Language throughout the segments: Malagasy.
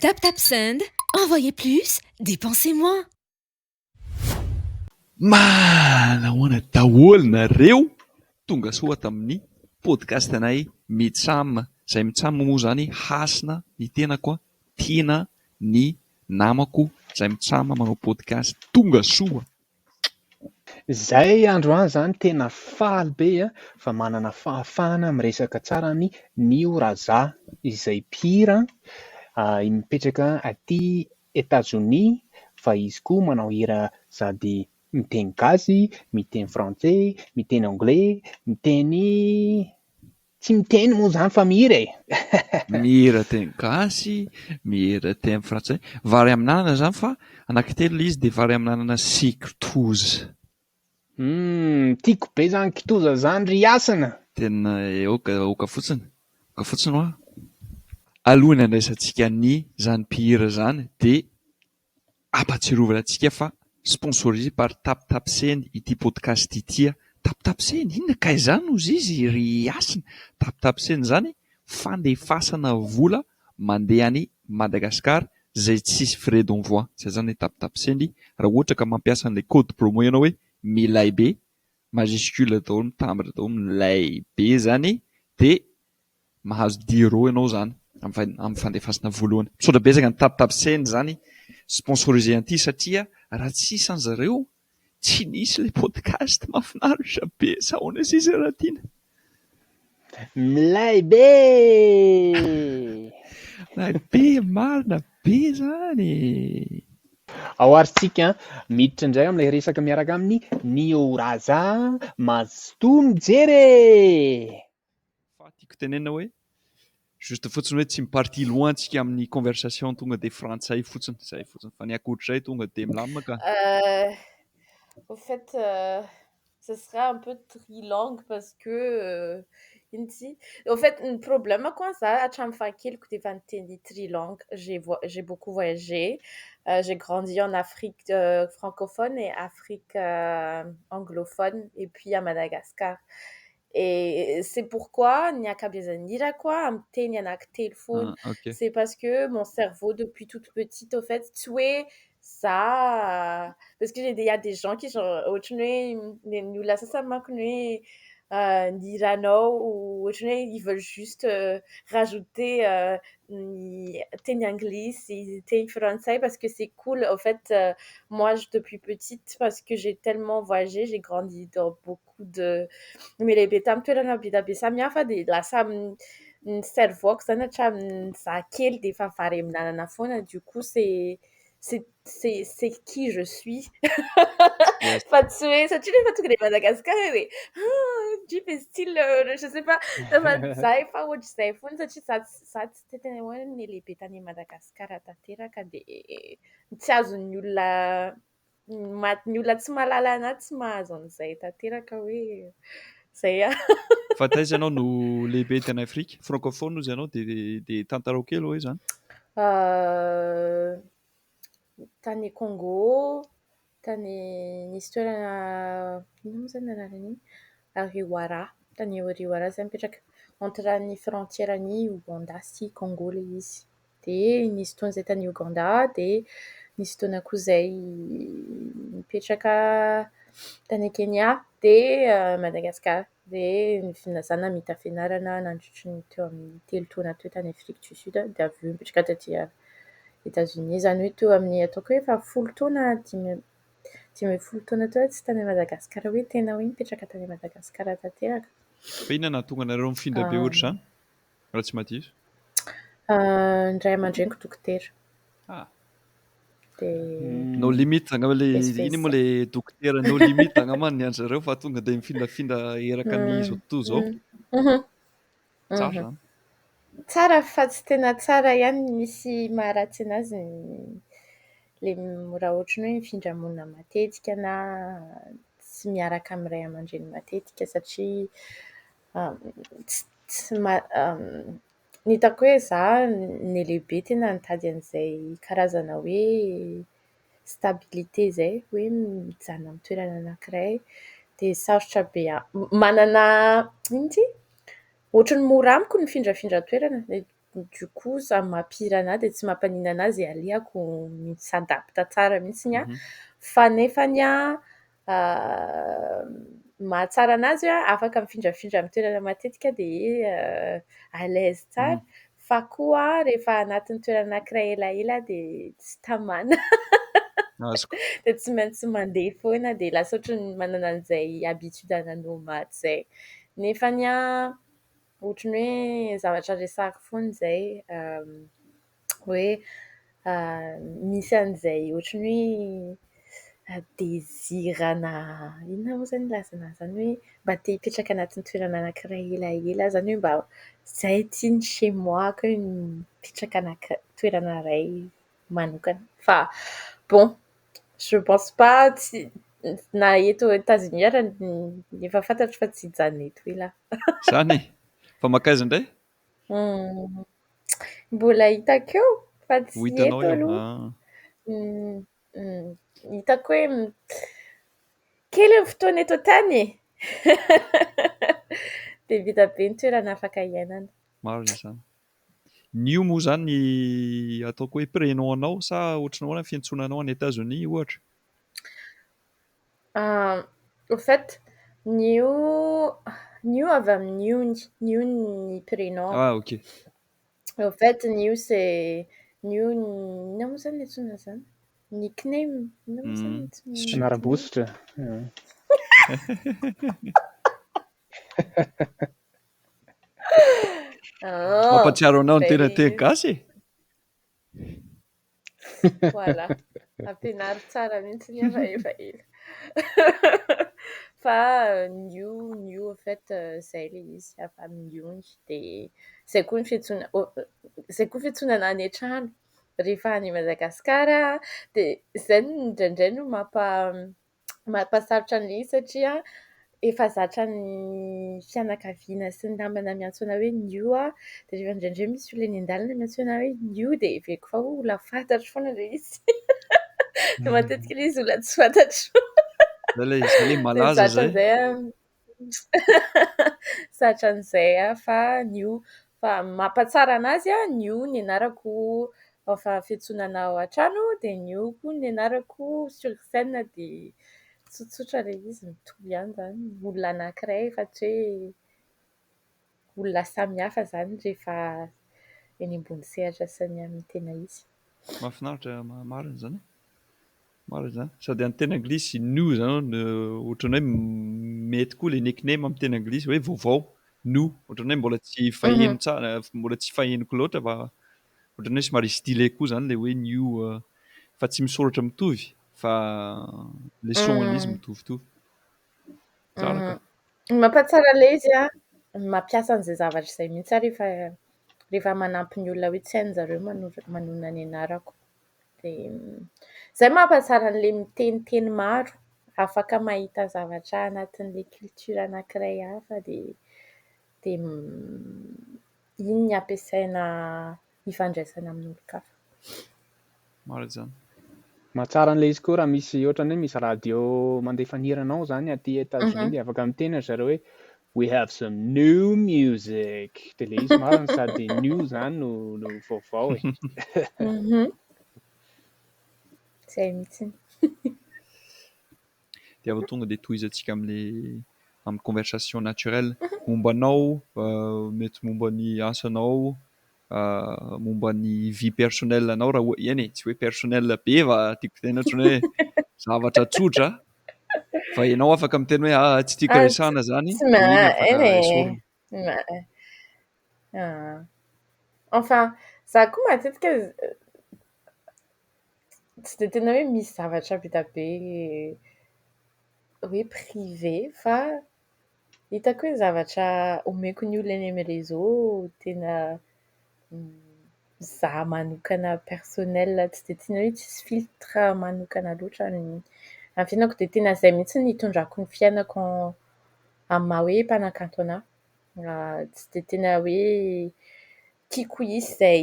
Tap Tap Send, envoyez plus, dépensez moins. Manahoana daholo nareo? Tonga soa tamin'ny podcast anay Mitsam. Izay Mitsam moa izany Hasina ny tenako, Tiana ny namako izay Mitsam manao podcast. Tonga soa. Izay androany izany tena faly be fa manana fahafahana miresaka tsara amin'i Niu Raza izay mpihira mipetraka aty Etazonia fa izy koa manao hira sady miteny gasy, miteny frantsay, miteny anglais, miteny tsy miteny moa izany fa mihira e! Mihira teny gasy, mihira teny frantsay. Vary amin'anana izany fa anankitelo ilay izy dia vary amin'anana sy kitoza. Tiako be izany kitoza izany ry Hasina! Tena aoka aoka fotsiny, aoka fotsiny hoa. Alohan'ny handraisantsika ny izany mpihira izany dia ampahatsiarovana antsika fa sponsorisé par Tap Tap Send ity podcast ity. Tap Tap Send, inona kay izany hozy izy ry Hasina? Tap Tap Send izany fandefasana vola mandeha any Madagasikara izay tsisy frais d'envoi. Izay izany ny Tap Tap Send. Raha ohatra ka mampiasa an'ilay code promo ianao hoe milay be, majuscule daholo mitambatra daholo milay be izany dia mahazo 10 euros ianao izany amin'ny fandefasana voalohany. Misaotra betsaka ny Tap Tap Send izany sponsorisé an'ity satria raha tsisy an'zareo tsy nisy ilay podcast mahafinaritra be. Sa ahoana sisa raha tiana? Milay be! Milay be, marina be izany! Ao ary tsika miditra indray amin'ilay resaka miaraka amin'ny Niu Raza. Mazotoa mijery e! Fa tiako tenenina hoe juste fotsiny hoe tsy mi-parti loin tsika amin'ny conversation tonga dia frantsay fotsiny, izay fotsiny. Fa ny ankoatr'izay tonga dia milamina ka. Au fait, ce sera un peu trilangue parce que ino ty? Au fait, ny problème koa za hatramin'ny fahakeliko dia efa niteny trilangue. J'ai beaucoup voyagé. J'ai grandi en Afrique francophone et Afrique anglophone et puis à Madagascar. Et c'est pourquoi ny ankabeazan'ny hirako a amin'ny teny anankitelo foana. Ah, ok. C'est parce que mon cerveau depuis toute petite, au fait, tsy hoe za parce que il y a des gens qui sont ohatran'ny hoe ny olona sasany manko ny hoe ny hiranao ohatran'ny hoe ils veulent juste rajouter ny teny anglisy, teny frantsay parce que c'est cool. Au fait, moi depuis petite, parce que j'ai tellement voyagé, j'ai grandi dans beaucoup de lehibe tamin'ny toerana be dia be samihafa dia lasa ny cerveau-ko zany hatramin'ny za kely dia efa vary amin'anana foana. Du coup, c'est qui je suis. Fa tsy hoe satria rehefa tonga dia Madagascar hoe ah ndry style je sais pas, fa za efa ohatr'izay foana satria za tsy tena hoe ny lehibe tany Madagasikara tanteraka dia tsy azon'ny olona ny olona tsy mahalala anahy tsy mahazo an'izay tanteraka hoe zay aho. Fa taiza ianao no lehibe tany Afrika? Francophone ozy ianao dia tantarao kely hoe izany? Tany Congo, tany nisy toerana ino moa zany anarany iny? Ariwara, tany Ariwara zay mipetraka entre ny frontière ny Ouganda sy Congo ilay izy. Dia nisy fotoana izay tany Ouganda dia nisy fotoana koa izay nipetraka tany Kenya dia Madagasikara. Dia za namita fianarana nandritry ny teo amin'ny 3 taona teo tany Afrique du Sud dia avy eo nipetraka taty États-Unis izany hoe teo amin'ny ataoko hoe efa 10 taona 15 taona teo tsy tany Madagasikara hoe tena hoe nipetraka tany Madagasikara tanteraka. Fa inona nahatonga anareo mifindra be ohatr'izany? Raha tsy mahadiso. Ny ray aman-dreniko dokotera. Ah. Dia No limite angamba le Vezivezy. iny moa le dokotera no limite angamba ny an-jareo fa tonga dia mifindrafindra eraka ny izao tontolo izao. Tsara zany. Tsara fa tsy tena tsara ihany, misy maharatsy anazy ny le raha ohatran'ny hoe mifindra monina matetika na tsy miaraka amin'ny ray aman-dreny matetika satria tsy ny hitako hoe za ny lehibe tena nitady an'izay karazana hoe stabilité izay, hoe mijanona amin'ny toerana anankiray. Dia sarotra be manana ino ity? Ohatran'ny mora amiko ny mifindrafindra toerana. Du coup, samy mampihira anahy dia tsy mampaninona anahy izay alehako, mi-s'adapte tsara mihitsiny aho. Fa nefany an, mahatsara anazy an, afaka mifindrafindra amin'ny toerana matetika dia à l'aise tsara. Fa koa rehefa anatin'ny toerana anankiray elaela dia tsy tamana. Azoko. Dia tsy maintsy mandeha foana dia lasa ohatran'ny manana an'izay habitude ana nomade izay. Nefany an, ohatran'ny hoe zavatra resahako foana izay, hoe misy an'izay ohatran'ny hoe désir-na inona moa izany ilazana an'izany hoe mba te-hipetraka anatin'ny toerana anankiray elaela aho izany hoe mba izay ity ny chez moi-ko hoe mipetraka anaty toerana iray manokana. Fa bon, je pense pas, tsy na eto Etazonia ary efa fantatro fa tsy hijanona eto ela aho. Izany e? Fa mankaiza indray? Mbola hitako eo fa Ho tsy hitanao eto eo. aloha. Ah. Hitako hoe kely ny fotoana eto an-tany e! Dia be dia be ny toerana afaka iainana. Marina izany. Nio moa izany ataoko hoe prénom anao sa ohatran'ny ahoana ny fiantsoana anao any Etazonia ohatra? Au fait, Nio, Nio avy amin'ny Niony. Nio ny prénom. Ah, ok. Au fait, Nio c'est Nio, inona moa izany niantsoana an'izany? Nickname? Inona moa izany niantsoana ny nickname? Anaram-bositra. Ah, Mampahatsiaro anao ny tena very teny gasy e? Voilà. Ampianaro tsara mihitsy ny hafa efa ela. Fa Nio, Nio en fait, izay ilay izy, avy amin'ny Niony. Dia izay koa ny fiantsoana, izay koa ny fiantsoana anahy any an-trano. Rehefa any Madagasikara dia izay no indraindray no mampasarotra an'ilay izy satria efa zatra ny fianakaviana sy ny namana miantso anahy hoe Nio aho. Dia rehefa indraindray misy olona eny an-dalana miantso anahy hoe Nio dia heveriko fa hoe olona fantatro foana ilay izy. Dia matetika ilay izy olona tsy fantatro. Zay ilay Dia malaza zatra zay. an'izay aho. Zatra an'izay aho fa Nio. Fa mampahatsara anazy an, Nio ny anarako fa fiantsoana anahy ao an-trano dia Nio koa ny anarako sur scène dia tsotsotra ilay izy, mitovy ihany izany. Olona anankiray fa tsy hoe olona samihafa izany rehefa eny ambony sehatra sy ny amin'ny tena izy. Mahafinaritra, marina izany e. Marina izany. Sady amin'ny teny anglisy new izany no ohatran'ny hoe mety koa ilay nickname amin'ny teny anglisy hoe vaovao, new. Ohatran'ny hoe mbola tsy faheno tsara, mbola tsy fahenoko loatra fa ohatran'ny hoe somary stylé koa izany ilay hoe new, fa tsy misoratra mitovy fa ilay son an'izy mitovitovy. Tsara ka. Ny mampahatsara ilay izy an, mampiasa an'izay zavatra izay mihitsy aho rehefa manampy ny olona hoe tsy hain-jareo manonona ny anarako. Dia izay mampahatsara an'ilay miteniteny maro. Afaka mahita zavatra anatin'ilay culture anankiray hafa dia dia iny no ampiasaina ifandraisana amin'olon-kafa. Marina izany. Mahatsara an'ilay izy koa raha misy ohatran'ny hoe misy radio mandefa ny hiranao izany aty Etazonia dia afaka miteny ry zareo hoe we have some new music. Dia ilay izy marina sady new izany no vaovao e. Izay mihitsy. Dia avy tonga dia tohizantsika amin'ilay amin'ny conversation naturelle. Momba anao, mety momba ny asanao, momba ny vie personnelle anao raha oha-, eny e, tsy hoe personnelle be fa tiako tenenina ohatran'ny hoe zavatra tsotra. Fa ianao afaka miteny hoe ah, tsy tiako Ah, resahana izany, tsy dia iny afaka eny e. esorina. Ah. Enfin, za koa matetika tsy dia tena hoe misy zavatra be dia be hoe privé fa hitako hoe ny zavatra omeko ny olona eny amin'ny réseau tena za manokana personnel tsy dia tena hoe tsisy filtre manokana loatra ny amin'ny fiainako. Dia tena izay mihitsy no itondrako ny fiainako amin'ny maha hoe mpanakanto anahy. Tsy dia tena hoe tiako hisy izay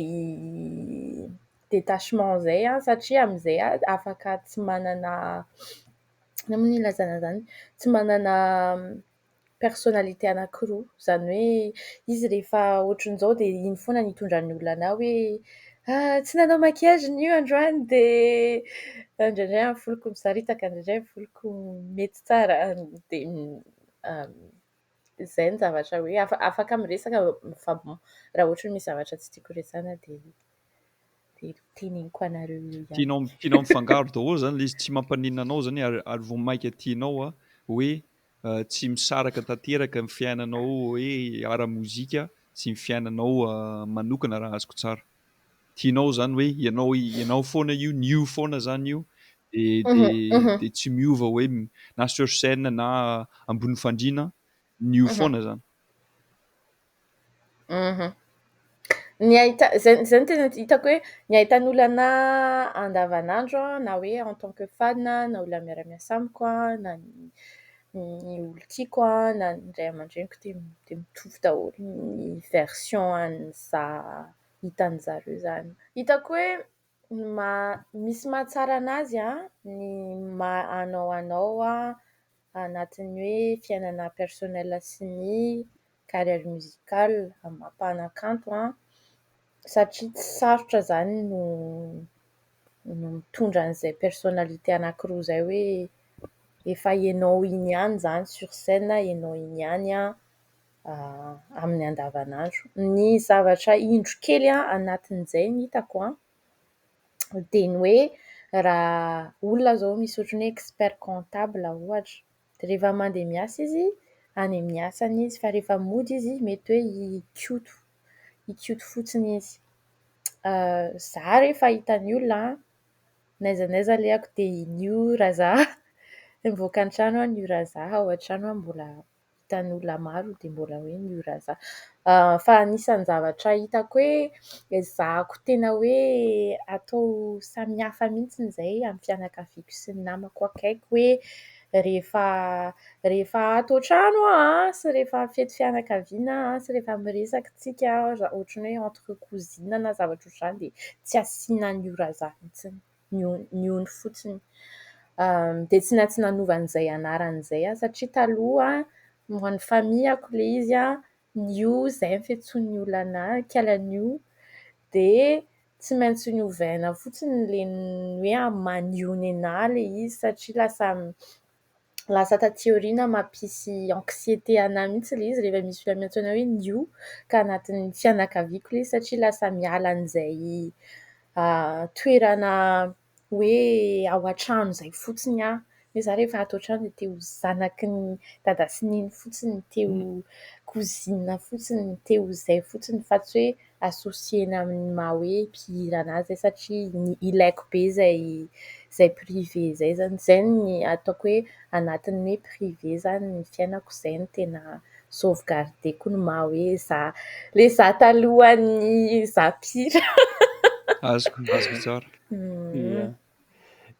détachement izay an, satria amin'izay aho afaka tsy manana inona moa no ilazana an'izany? Tsy manana personnalité anankiroa. Izany hoe izy rehefa ohatran'izao dia iny foana no itondran'ny olona anahy hoe ah, tsy nanao maquillage Niu androany, dia indraindray ny voloko misaritaka, indraindray ny voloko mety tsara. Dia izay ny zavatra hoe afaka miresaka fa bon, raha ohatra hoe misy zavatra tsy tiako resahana dia teneniko anareo eo ihany. Tianao mifangaro daholo izany ilay izy, tsy mampaninona anao izany ary vao mainka tianao hoe tsy misaraka tanteraka ny fiainanao hoe ara-mozika sy ny fiainanao manokana raha azoko tsara. Tianao izany hoe ianao foana io, Niu foana izany io, dia tsy miova hoe na sur scène na ambony fandriana, Niu foana izany. Ny ahita, izay, izay no tena hitako hoe ny ahitan'olona anahy andavanandro an, na hoe en tant que fan, na olona miara-miasa amiko an, na ny olon-tiako an, na ny ray aman-dreniko dia mitovy daholo ny version an'izaho hitan'izareo izany. Hitako hoe misy mahatsara anazy an, ny maha anao anao an, anatin'ny hoe fiainana personnel sy ny carrière musicale amin'ny maha mpanakanto an, satria tsy sarotra izany no mitondra an'izay personnalité anankiroa izay hoe efa ianao iny ihany izany sur scène, ianao iny ihany an amin'ny andavanandro. Ny zavatra indro kely an anatin'izay no hitako an, dia ny hoe raha olona izao misy ohatran'ny hoe expert comptable ohatra, dia rehefa mandeha miasa izy, any amin'ny asany izy, fa rehefa mody izy mety hoe hikoto, hikoto fotsiny izy. Izaho rehefa hitan'ny olona an, n'aiza n'aiza alehako dia Niu Raza. Mivoaka ny trano aho Niu Raza, ao an-trano aho mbola hitan'ny olona maro dia mbola hoe Niu Raza. Fa anisan'ny zavatra hitako hoe ezahako tena hoe atao samihafa mihitsy izay amin'ny fianakaviako sy ny namako akaiky hoe rehefa ato an-trano aho an, sy rehefa fety fianakaviana an, sy rehefa miresaka tsika raha ohatran'ny hoe entre cousine na zavatra ohatr'izany dia tsy asiana Niu Raza mihitsiny. Niu fotsiny. Dia tsy maintsy nanova an'izay anarana izay aho satria taloha ho an'ny famille-ko ilay izy an, Niu izay no fiantsoan'ny olona anahy, Ikala Niu. Dia tsy maintsy novaina fotsiny ilay hoe amin'ny maha Niu anahy ilay izy satria lasa taty aoriana mampisy anxiété anahy mihitsy ilay izy rehefa misy olona miantso anahy hoe Niu ka anatin'ny fianakaviako ilay izy satria lasa miala an'izay toerana hoe ao an-trano izay fotsiny aho. Hoe izaho rehefa ato an-trano dia te ho zanaky ny dada sy neny fotsiny, te ho cousine fotsiny, te ho izay fotsiny fa tsy hoe associer-na amin'ny maha hoe mpihira anahy izay satria ilaiko be izay privé izay izany. Izay no ataoko hoe anatin'ny hoe privé izany ny fiainako, izay no tena sauvegarder-ko ny maha hoe izaho, ilay izaho talohan'ny izaho mpihira. Azoko, azoko tsara. Ia.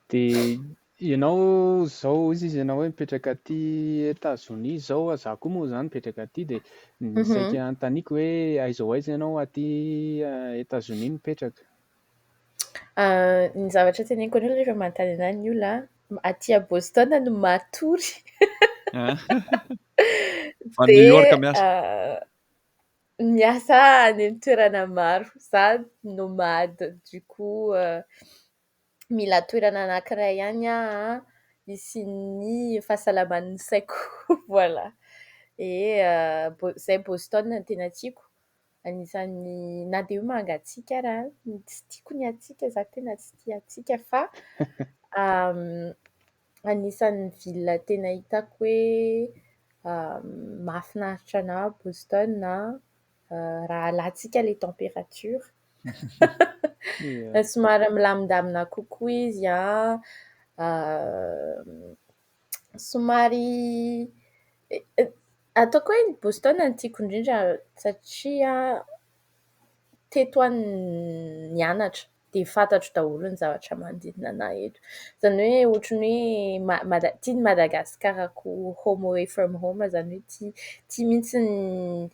Dia ianao izao hozy izy ianao hoe mipetraka aty Etazonia izao, izaho koa moa izany mipetraka aty dia ny saika anontaniako hoe aiza ho aiza ianao aty Etazonia mipetraka? Ny zavatra teneniko an'olona rehefa manontany anahy ny olona, aty à Boston no matory. Fa New York miasa? Miasa any amin'ny toerana maro. Izaho nomade, du coup mila toerana anankiray ihany aho hisian'ny fahasalaman'ny saiko. Voilà. Et izay Boston no tena tiako. Anisan'ny na dia hoe mangatsiaka ary an, tsy tiako ny hatsiaka, izaho tena tsy tia hatsiaka fa anisan'ny ville tena hitako hoe mahafinaritra anahy Boston an, raha alantsika ilay température. Somary milamindamina kokoa izy an, somary ataoko hoe ny Boston no tiako indrindra satria teto aho nianatra dia fantatro daholo ny zavatra manodidina anahy eto. Izany hoe ohatran'ny hoe tia ny Madagascar-ko home away from home izany hoe tia mihitsy ny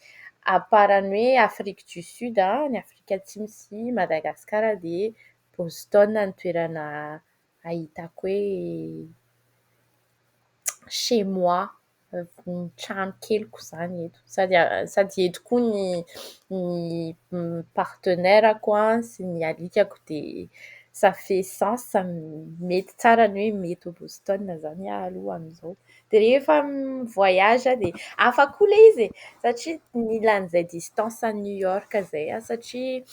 à part ny hoe Afrique du Sud, ny Afrika Atsimo sy Madagasikara dia Boston no toerana ahitako hoe chez moi. Ny trano keliko izany eto. Sady sady eto koa ny ny partenaire-ko an sy ny alikako dia ça fait sens, mety tsara ny hoe eto Boston izany aho aloha amin'izao. Dia rehefa mi-voyage aho dia hafa koa ilay izy e, satria mila an'izay distance an'i New York izay aho satria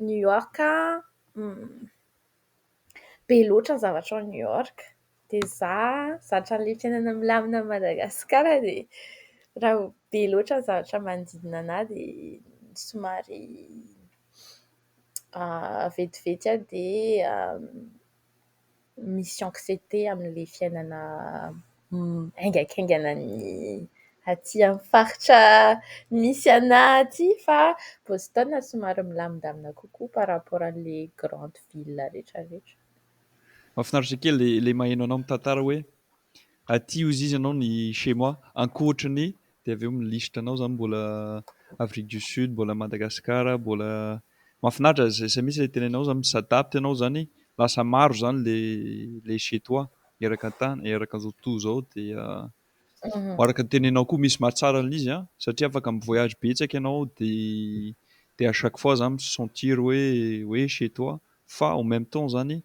New York an, be loatra ny zavatra ao New York. Dia izaho zatra an'ilay fiainana milamina any Madagasikara dia raha vao be loatra ny zavatra manodidina anahy dia somary vetivety aho dia misy anxiété amin'ilay fiainana haingankaingana ny aty amin'ny faritra misy anahy aty fa Boston somary milamindamina kokoa par rapport an'ilay grande ville rehetrarehetra. Mahafinaritra kely ilay maheno anao mitantara hoe aty hozy izy ianao ny chez moi, ankoatry ny dia avy eo mi-liste anao izany mbola Afrique du Sud, mbola Madagascar, mbola mahafinaritra izay, izay mihitsy ilay teneninao izany, mi-s'adapte ianao izany, lasa maro izany ilay chez toi eraka an-tany, eraka an'izao tontolo izao dia araka ny teneninao koa misy mahatsara an'ilay izy an, satria afaka mi-voyage betsaka ianao dia à chaque fois izany mi-sentir hoe chez toi, fa en même temps izany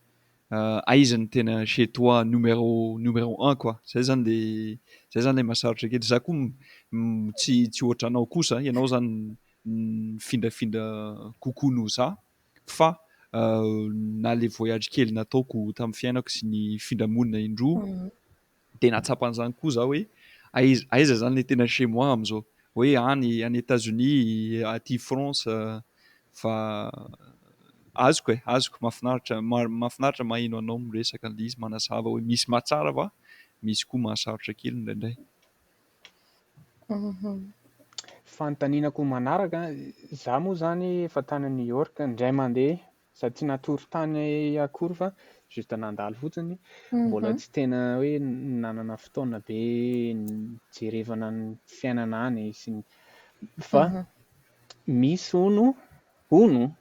aiza ny tena chez toi numéro 1 quoi. Zay zany le zay zany le mahasarotra kely. Za koa tsy ohatranao kosa, ianao zany mifindrafindra kokoa noho za, fa na le voyage kely nataoko tamin'ny fiainako sy ny findramonina indroa dia nahatsapa an'izany koa za hoe aiza zany le tena chez moi amin'izao, hoe any États-Unis, aty France, fa azoko e, azoko mahafinaritra mahafinaritra maheno anao miresaka an'ilay izy manazava hoe misy mahatsara fa misy koa mahasarotra kely indraindray. Fanontaniana koa manaraka, za moa zany efa tany New York indray mandeha, sady tsy natory tany akory fa juste nandalo fotsiny. Mbola tsy tena hoe nanana fotoana be nijerevana ny fiainana any sy ny fa misy hono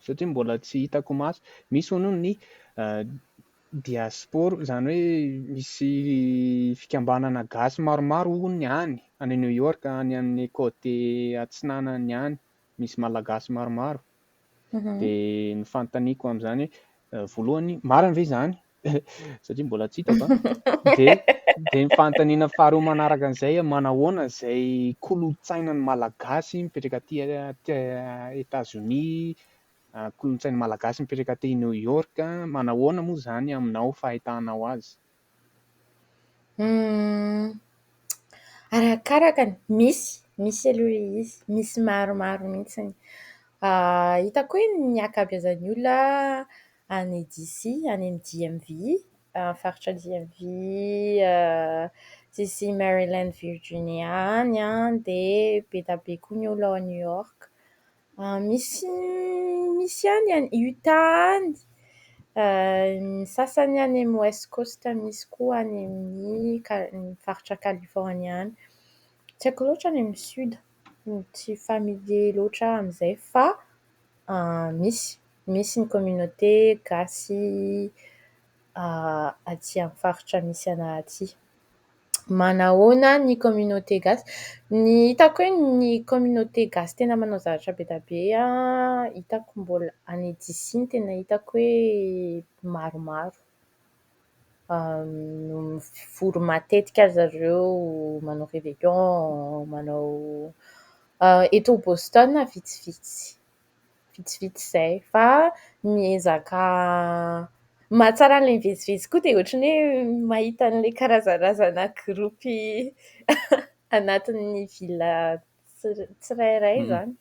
satria mbola tsy hitako maso, misy hono ny diaspora, izany hoe misy fikambanana gasy maromaro hono any New York, any amin'ny côte atsinanany any, misy malagasy maromaro. Dia ny fanontaniako amin'izany voalohany, marina ve izany? Satria mbola tsy hitako an. Dia ny fanontaniana faharoa manaraka an'izay, manahoana izay kolontsainan'ny malagasy mipetraka aty Etazonia, kolontsain'ny malagasy mipetraka aty New York, manahoana moa izany aminao fahitanao azy? Arakarakany, misy aloha ilay izy, misy maromaro mihitsiny. Hitako hoe ny ankabeazan'ny olona any DC, any amin'ny DMV, faritra DMV, DC, Maryland, Virginia any an, dia be dia be koa ny olona ao New York. Misy misy ihany any Utah any. Ny sasany any amin'ny West Coast, misy koa any amin'ny faritra Californie any. Tsy haiko loatra any amin'ny Sud. Tsy familier loatra aho amin'izay fa misy. Misy ny communauté gasy aty amin'ny faritra misy anahy aty. Manahoana ny communauté gasy? Ny hitako hoe ny communauté gasy tena manao zavatra be dia be an, hitako mbola any DC no tena hitako hoe maromaro. Mivory matetika zareo, manao réveillon, manao eto Boston vitsivitsy. Vitsivitsy izahay fa miezaka mahatsara an'ilay mivezivezy koa dia ohatran'ny hoe mahita an'ilay karazana gropy anatin'ny ville tsirairay izany.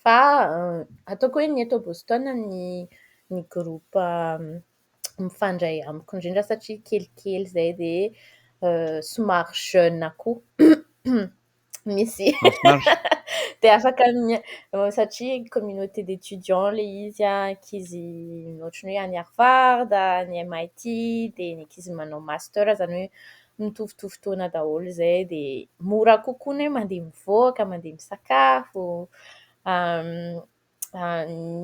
Fa ataoko hoe ny eto Boston ny groupe mifandray amiko indrindra satria kelikely izahay dia somary jeune koa. Misy dia afaka satria communauté d'étudiants ilay izy an, ankizy ohatran'ny hoe any Harvard, any MIT, dia ny ankizy manao master izany hoe mitovitovy taona daholo izahay dia mora kokoa ny hoe mandeha mivoaka, mandeha misakafo.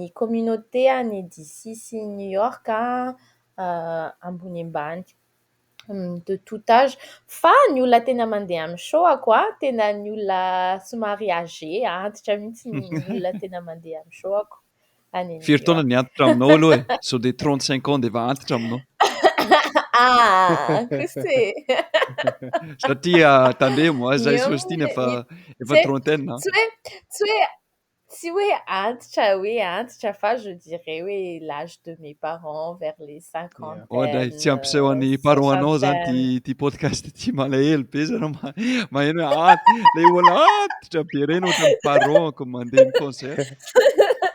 Ny communauté any DC sy New York an, ambony ambany. De tout âge. Fa ny olona tena mandeha amin'ny show-ako a, tena ny olona somary âgé, antitra mihitsy ny olona tena mandeha amin'ny show-ako any Firy New taona York. ny antitra aminao aloha e? Sao dia 35 ans dia efa antitra aminao? Ah, kosa e! Satria tandremo a, Ny zahay eo Sostine ny efa efa tsy hoe trentaine a. tsy hoe antitra hoe antitra, fa je dirais hoe l'âge de mes parents, vers les Ohatray cinquantaine, tsy ampiseho an'ny parents anao zany soixantaine. ty podcast ty, malahelo be zareo maheno hoe le olona antitra be reny ohatran'ny parents-ko mandeha ny concert.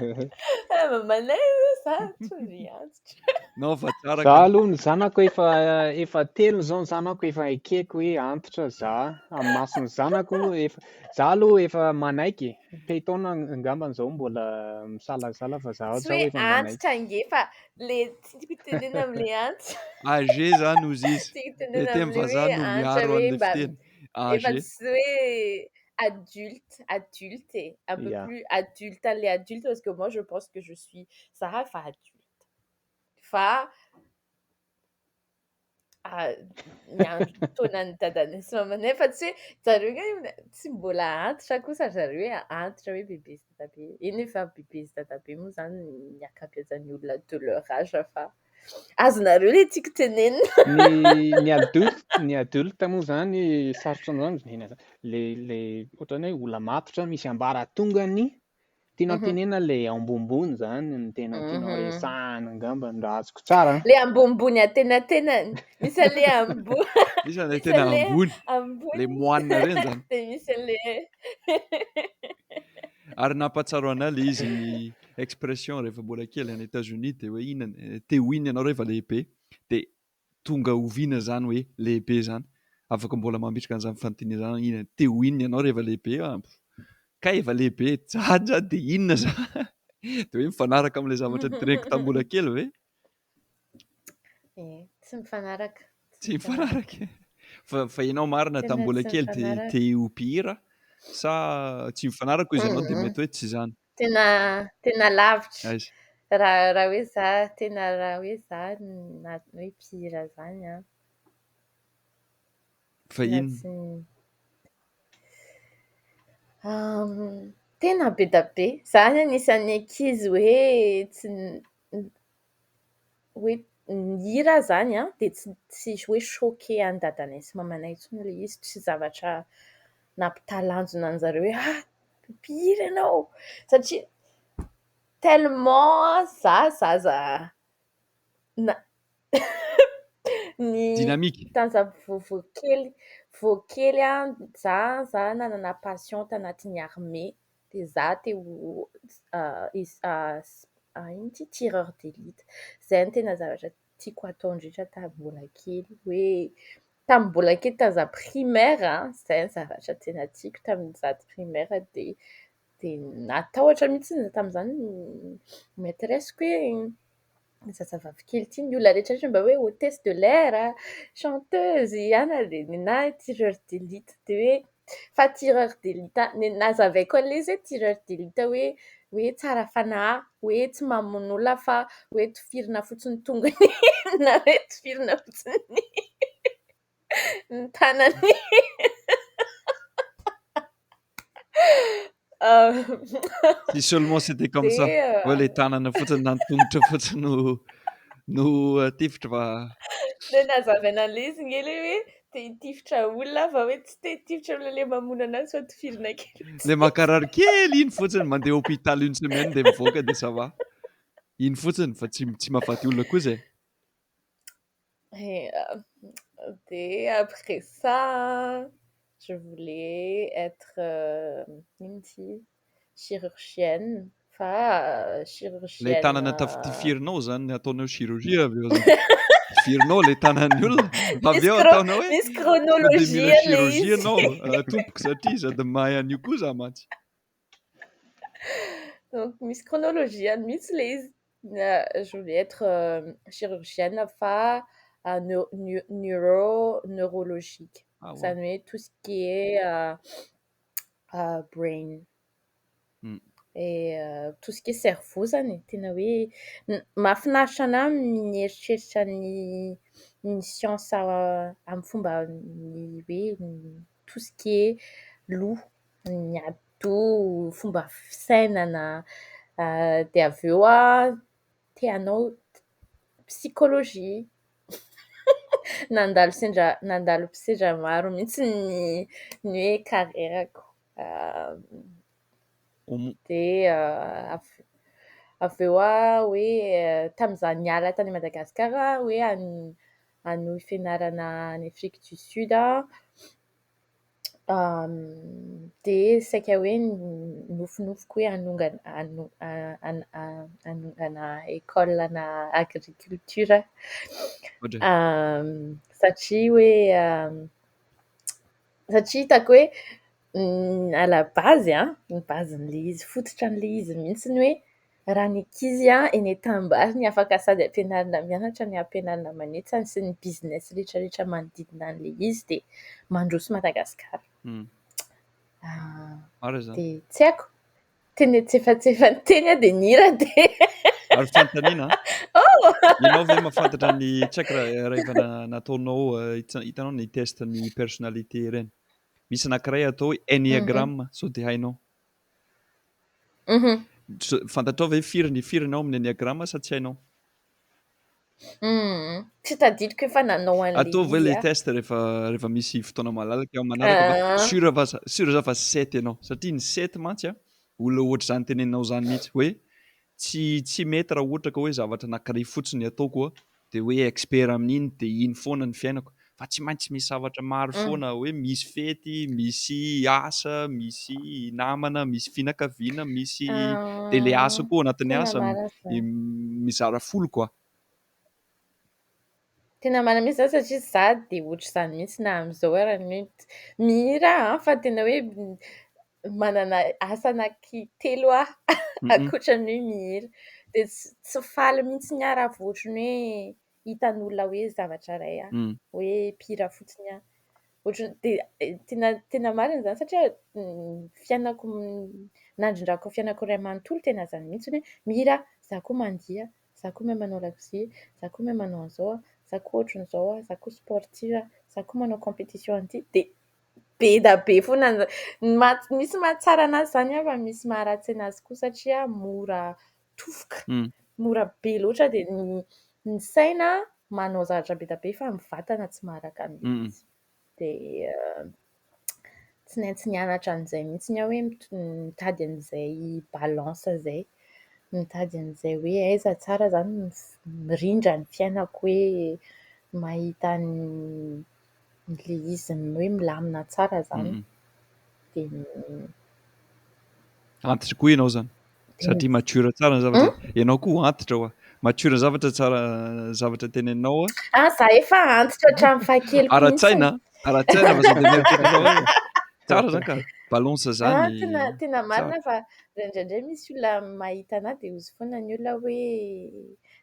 Ah, mamanay za tsy antitra. Non, fa tsara Za ka. aloha ny zanako efa 3 zao, ny zanako efa ekeko hoe antitra za amin'ny mason'ny zanako. Efa za aloha efa manaiky e. Payton angambany zao mbola misalasala, fa za Tsy zao hoe efa manaiky. antitra ange, fa le tiako tenena am'le antitra. Âgé zany ozy izy. Tiako Le tenena teny am'le hoe vazaha no antitra miaro hoe an'le mba fiteny. efa Âgé. tsy hoe adulte, adulte e, un peu plus adulte an'le adulte, parce que moi je pense que je suis za efa adulte. Fa ah, miandry taonan'ny dadanay sy mamanay, fa tsy hoe zareo nge tsy mbola antitra kosa zareo hoe antitra hoe bebe sy dadabe. Eny, efa bebe sy dadabe moa zany ny ankabeazan'ny olona de leur âge, fa azonareo le tiako tenenina. Ny adulte moa zany sarotra am'zany ina zany le ohatrany hoe olona matotra misy ambaratongany tianao tenena, le ambonimbony zany ny tena tianao resahana angambany raha azoko tsara. Le ambonimbony antenatenany. Misy an'le ambony Misy an'ilay misy tena an'le ambony. Ambony Le moine reny zany. de misy an'le Ary nampahatsiaro anahy le izy expression rehefa mbola kely any États-Unis, de hoe inona te ho inona ianao rehefa lehibe, de tonga oviana zany hoe lehibe zany? Afaka mbola mametraka an'izany fanontaniana zany: inona te ho inona ianao rehefa lehibe? Ah, ka efa lehibe zany zany de inona zany? De hoe mifanaraka amin'ilay zavatra noteneniko tamin'ny mbola kely ve? Eh, tsy mifanaraka. Tsy mifanaraka. Fa ianao marina Tena tamin'ny mbola tsy kely de mifanaraka. te ho mpihira sa tsy mifanaraka izy ianao de mety hoe tsy zany? Tena lavitra. Aiza? Raha hoe za tena, raha hoe za na hoe mpihira zany a. Fa Tena inona? tsy tena be da be. Za ny anisan'ny ankizy hoe tsy hoe nihira zany a, de tsy hoe choqué an'i dadanay sy mamanay intsony ilay izy, tsy zavatra nampitalanjona an'zareo hoe ah, mpihira ianao, satria tellement za zaza na ny Dynamique. Tamin'izaho vao kely a, za nanana passion tanatin'ny armée, de za te ho izy ino ty, tireur d'élite. Zay no tena zavatra tiako atao indrindra tamin'ny mbola kely, hoe tamin'ny mbola kely, tamin'izaho primaire a, zay ny zavatra tena tiako tamin'izaho primaire, de natahotra mihitsy tamin'izany ny maîtresse-ko hoe zazavavy kely ity, ny olona rehetrarehetra mba hoe hôtesse de l'air, chanteuse, ihany de ninahy tireur d'élite, de hoe fa tireur d'élite ny nazavaiko an'ilay izy hoe tireur d'élite hoe tsara fanahy, hoe tsy mamono olona, fa hoe tifirina fotsiny tongony na hoe tifirina fotsiny ny tanany. Si seulement c'était comme ça. De Hoe le tanana fotsiny na ny tongotra fotsiny no tifitra fa De nazavaina an'ilay izy nge le hoe te hitifitra olona, fa hoe tsy te hitifitra olona le mamono anazy, fa tifirina kely. Le mankarary kely iny fotsiny, mandeha hôpital une semaine de mivoaka de ça va. Iny fotsiny fa tsy mahafaty olona koa zay. Et de après ça, je voulais être ino ty, chirurgienne, fa Le chirurgienne tanana tafitifirinao zany ny ataonao chirurgie avy eo zany. Tifirinao le tanan'ny olona avy eo Misy ataonao hoe misy sao de chronologie mila le chirurgie izy. ianao tompoko, satria sady mahay an'io koa za mantsy. Donc misy chronologie any mihitsy le izy. Je voulais être chirurgienne, fa neurologique. Ah, ouais. Zany hoe tout ce qui est brain. Et tout ce qui est cerveau zany, tena hoe mahafinaritra anahy mieritreritra ny ny siansa amin'ny fomba ny hoe tout ce qui est loha, ny atidoha, fomba fisainana. Dia avy eo aho te hanao psychologie. Nandalo sendra nandalo sedra maro mihitsy ny ny hoe carrière-ko. Dia avy eo aho hoe tamin'izaho niala tany Madagasikara hoe hanohy fianarana any Afrique du Sud aho, dia saika hoe nofinofiko hoe hanongana hanongana école-na agriculture aho. Satria hoe satria hitako hoe à la base an, ny base-n'ilay izy, fototra an'ilay izy mihitsiny hoe raha ny ankizy an eny an-tanimbary no afaka sady ampianarina mianatra no ampianarina manetsa sy ny business rehetrarehetra manodidina an'ilay izy dia mandroso Madagasikara. Dia tsy haiko. Teny antsefatsefany teny aho dia nihira dia... Ary fanontaniana an? Oh! Ianao ve mahafantatra ny, tsy haiko raha efa nataonao, hitanao ny test ny personnalité ireny. Misy anankiray atao hoe Enneagram, sao dia hainao? Fantatrao ve firy ny firy ianao amin'ny Enneagram sa tsy hainao? Tsy tadidiko efa nanao an'ilay Ataovy hoe izy ilay aho. test rehefa rehefa misy fotoana malalaka eo manaraka fa sûr fa sûr za fa sept ianao satria ny sept mantsy a olona ohatr'izany teneninao izany mihitsy hoe tsy tsy mety raha ohatra ka hoe zavatra anankiray fotsiny ataoko a dia hoe expert amin'iny dia iny foana ny fiainako fa tsy maintsy misy zavatra maro foana hoe misy fety, misy asa, misy namana, misy fianakaviana, misy dia ilay asa koa ao anatin'ny Tena asa marina izany. mizara folo quoi. Tena marina mihitsy izany satria za dia ohatr'izany mihitsy na amin'izao ara ny hoe mihira aho fa tena hoe manana asa anankitelo aho ankoatra ny hoe mihira. Dia tsy faly mihitsy aho raha vao ohatran'ny hoe hitan'olona hoe zavatra iray aho, hoe mpihira fotsiny aho. Ohatran'ny dia tena tena marina izany satria ny fiainako nandrindrako ny fiainako iray manontolo tena izany mihitsy hoe mihira aho, izaho koa mandihy, izaho koa mahay manao lakozia, izaho koa mahay manao an'izao, izaho koa ohatran'izao, izaho koa sportive, izaho koa manao compétition an'ity. Dia be dia be foana ny ny maha- misy mahatsara anazy izany an, fa misy maharatsy anazy koa satria mora tofoka, mora be loatra dia ny saina manao zavatra be dia be fa ny vatana tsy maharaka mihitsy. Dia tsy maintsy nianatra an'izay mihitsy aho hoe mitady an'izay balance izay, mitady an'izay hoe aiza tsara izany mirindra ny fiainako hoe mahita ilay izy hoe milamina tsara izany. Dia Antitra koa ianao izany. Satria mature tsara ny zavatra. Ianao koa antitra hoa. Mature zavatra tsara zavatra teneninao. Ah, za efa antitra hatramin'ny fahakeliko Ara-tsaina, ara-tsaina fa sao dia mieritreritra hoe tsara zany ka. Balance zany. Ah, tena tena marina fa indraindray misy olona mahita anahy dia hozy foana ny olona hoe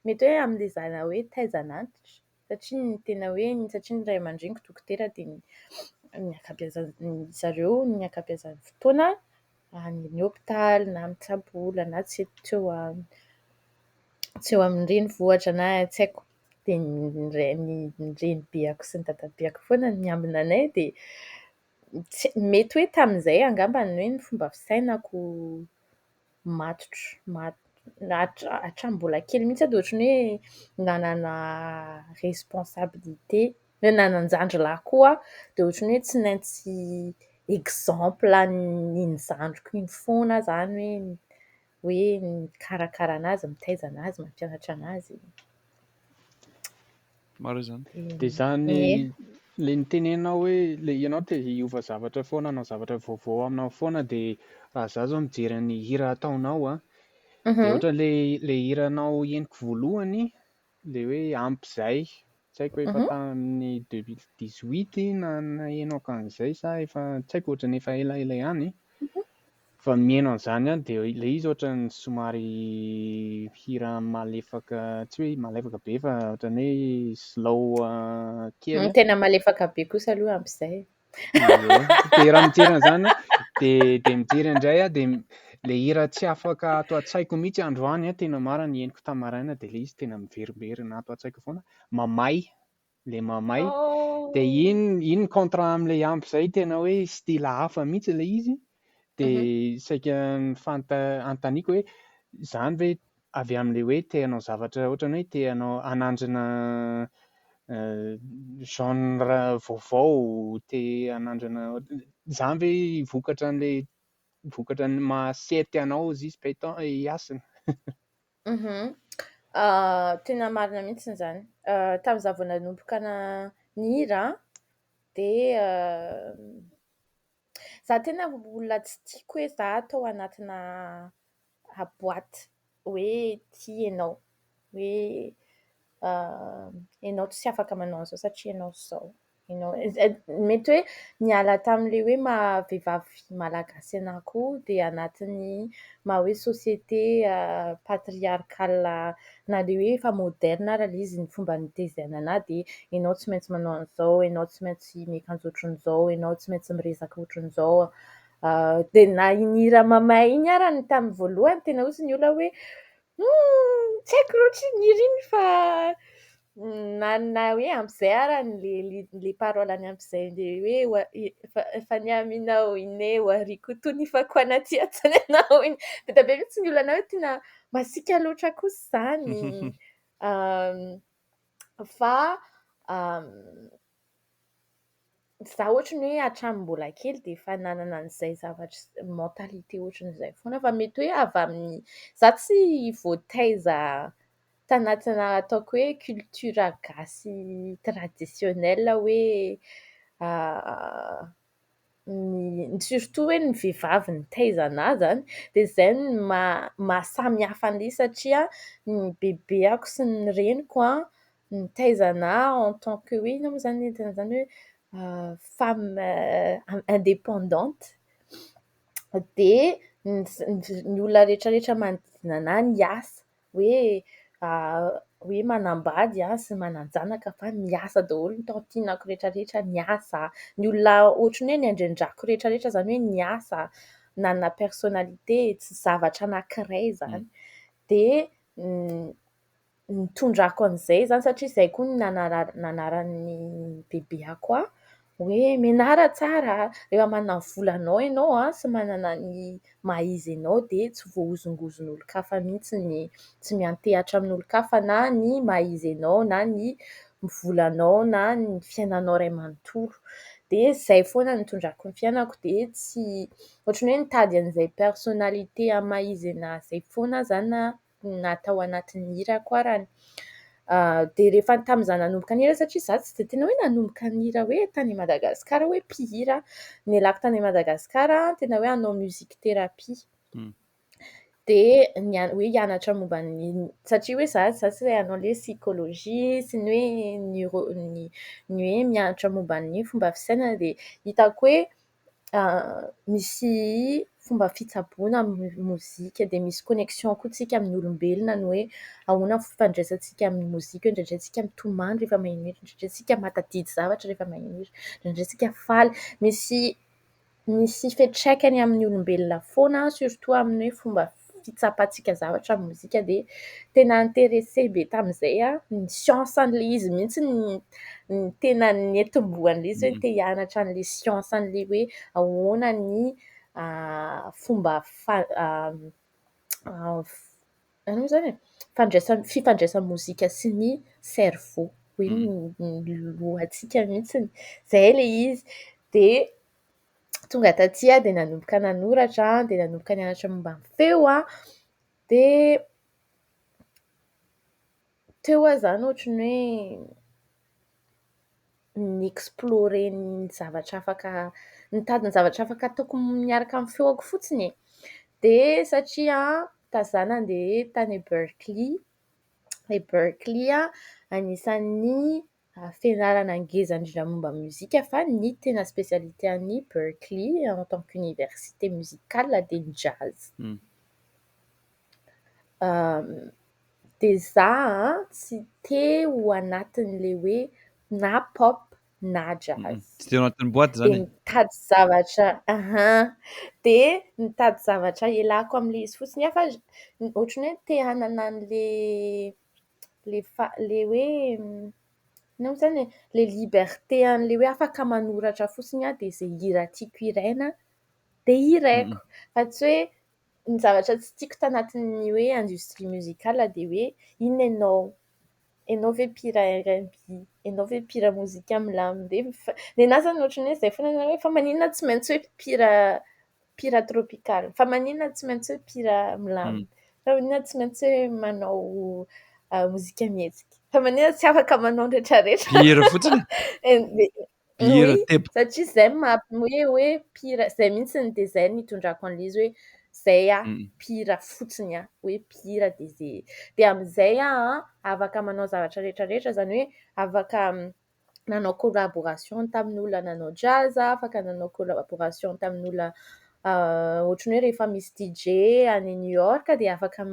mety hoe amin'ilay zana hoe taizan'antitra. Satria ny tena hoe satria ny ray aman-dreniko dokotera dia ny ankabeazan'ny zareo ny ankabeazan'ny fotoana any amin'ny hopitaly na mitsabo olona na tsy tsy eo tsy eo amin'ny renivohitra na tsy haiko. Dia ny ray ny renibeako sy ny dadabeako foana no miambina anay dia tsy mety hoe tamin'izay angamba ny hoe ny fomba fisainako matotra ma- hatramin'ny mbola kely mihitsy aho dia ohatran'ny hoe nanana responsabilité. Hoe nanan-jandry lahy koa aho dia ohatran'ny hoe tsy maintsy exemple an'iny zandriko iny foana aho izany hoe hoe mikarakara anazy, mitaiza anazy, mampianatra anazy. Marina izany. Dia izany ilay nitenenao hoe ilay ianao te hiova zavatra foana, hanao zavatra vaovao aminao foana dia raha izaho izao mijery ny hira ataonao an, dia ohatra ilay ilay hiranao henoko voalohany ilay hoe ampy izay, tsy haiko efa tamin'ny 2018 na nahenoako an'izay sa efa tsy haiko ohatran'ny efa elaela ihany. Fa mihaino an'izany ihany dia ilay izy ohatran'ny somary hira malefaka, tsy hoe malefaka be fa ohatran'ny hoe slow kely. Tena malefaka be kosa aloha ampy izay. Ie. Dia raha mijery an'izany aho, dia dia mijery indray aho dia ilay hira tsy afaka ato an-tsaiko mihitsy androany an, tena marina, henoko tamin'ny maraina dia ilay izy tena miverimberina ato an-tsaiko foana, Mamay. Le mamay. Dia iny contrat amin'ilay ampy izay tena hoe style hafa mihitsy ilay izy. Dia saika anontaniako hoe izany ve avy amin'ilay hoe te hanao zavatra ohatran'ny hoe te hanao hanandrana genre vaovao, te hanandrana izany ve vokatra an'ilay vokatra ny maha sety anao izy Payton Hasina? Tena marina mihitsy izany. Tamin'izaho vao nanomboka nihira dia izaho tena olona tsy tiako hoe izaho atao anatina boîte hoe ity ianao, hoe ianao tsy afaka manao an'izao satria ianao izao. Ianao mety hoe niala tamin'ilay hoe maha vehivavy malagasy anahy koa dia anatin'ny maha hoe société patriarcale na dia hoe efa moderna ary ilay izy ny fomba nitaizana anahy dia ianao tsy maintsy manao an'izao, ianao tsy maintsy miakanjo ohatran'izao, ianao tsy maintsy miresaka ohatran'izao. Dia na iny hira mamay iny ary tamin'ny voalohany tena hozy ny olona hoe tsy haiko loatra iny hira iny fa na hoe ampy izay ary ilay parole any ampy izay ilay hoe faniaminao ine warikotonifa anaty anao iny. Be dia be mihitsy ny olona hoe tena masiaka loatra kosa izany. Fa izaho ohatran'ny hoe hatramin'ny mbola kely dia efa nanana an'izay zavatra mentalité ohatran'izay foana fa mety hoe avy amin'ny izaho tsy voataiza tanatina ataoko hoe culture gasy traditionnelle hoe ny surtout hoe ny vehivavy nitaiza anahy izany. Dia izay no maha samy hafa an'ilay izy satria ny bebeako sy ny reniko an nitaiza anahy en tant que hoe inona moa izany ny entin'izany hoe femme indépendante. Dia ny olona rehetrarehetra manodidina anahy niasa hoe hoe manambady sy manan-janaka fa miasa daholo ny tantinako rehetrarehetra niasa. Ny olona ohatran'ny hoe niandriandrako rehetrarehetra izany hoe niasa, nanana personnalité, tsy zavatra anankiray izany. Dia nitondrako an'izay izany satria izay koa no nanaran'ny bebeako ahy hoe mianara tsara, rehefa manana ny volanao ianao sy manana ny maha izy anao dia tsy voahozongozon'olon-kafa mihitsy, ny tsy miantehatra amin'olon-kafa na ny maha izy anao na ny volanao na ny fiainanao iray manontolo. Dia izay foana no nitondrako ny fiainako dia tsy ohatran'ny hoe nitady an'izay personnalité amin'ny maha izy anahy izay foana aho izany na tao anatin'ny hirako arany. Dia rehefa tamin'izaho nanomboka nihira satria izaho tsy dia tena hoe nanomboka nihira hoe tany Madagasikara hoe mpihira. Nialako tany Madagasikara tena hoe hanao musique thérapie. Dia hoe hianatra momba ny satria hoe izaho tsy hoe hanao ilay psychologie sy ny hoe neuro, ny hoe mianatra momba ny fomba fisainana dia hitako hoe misy fomba fitsaboana amin'ny mozika dia misy connexion koa tsika amin'ny olombelona ny hoe ahoana ny fifandraisantsika amin'ny mozika, indraindray tsika mitomany rehefa maheno hira, indraindray tsika mahatadidy zavatra rehefa maheno hira, indraindray tsika faly. Misy fiantraikany amin'ny olombelona foana surtout amin'ny hoe fomba fitsapantsika zavatra amin'ny mozika dia tena intéressé be tamin'izay aho. Ny science an'ilay izy mihitsy ny tena nentim-boan'ilay izy hoe te hianatra an'ilay science an'ilay hoe ahoana ny fomba inona moa izany e? Fifandraisan'ny mozika sy ny cerveau, hoe ny lohantsika mihitsy. Izay ilay izy. Dia tonga taty aho dia nanomboka nanoratra, dia nanomboka nianatra momba ny feo aho. Dia teo aho izany ohatran'ny hoe ni-explorer ny zavatra afaka, nitady ny zavatra afaka ataoko miaraka amin'ny feoko fotsiny e. Dia satria tamin'izaho nandeha tany Berkeley, i Berkeley anisan'ny fianarana ngeza indrindra momba ny mozika fa ny tena spécialité an'ny Berkeley en tant qu'université musicale dia ny jazz. Dia izaho tsy te ho anatin'ilay hoe na pop na jazz. Tsy te ho anatin'ny boîte izany e? Dia nitady zavatra, dia nitady zavatra ialako amin'ilay izy fotsiny aho fa ohatran'ny hoe te hanana an'ilay ilay hoe Inona moa izany e? Ilay liberté an'ilay hoe afaka manoratra fotsiny aho dia izay hira tiako hiraina dia hiraiko. Fa tsy hoe ny zavatra tsy tiako tanatin'ny hoe industrie musicale dia hoe inona ianao? Ianao ve mpihira R&B? Ianao ve mpihira mozika milamina? Dia ny anahy izany ohatran'ny hoe izay foana hoe fa maninona tsy maintsy hoe mpihira tropical? Fa maninona tsy maintsy hoe mpihira milamina? Fa maninona tsy maintsy hoe manao mozika mihetsika? Fa maninona tsy afaka manao ny rehetrarehetra? Mpihira fotsiny e! Mpihira Oui, teboka. satria izay no maha hoe mpihira, izay mihitsy ny dia izay no nitondrako an'ilay izy hoe izay aho, mpihira fotsiny aho, hoe mpihira dia izay. Dia amin'izay aho an, afaka manao zavatra rehetrarehetra, izany hoe afaka nanao collaboration tamin'olona nanao jazz aho, afaka nanao collaboration tamin'olona ohatran'ny hoe rehefa misy DJ any New York dia afaka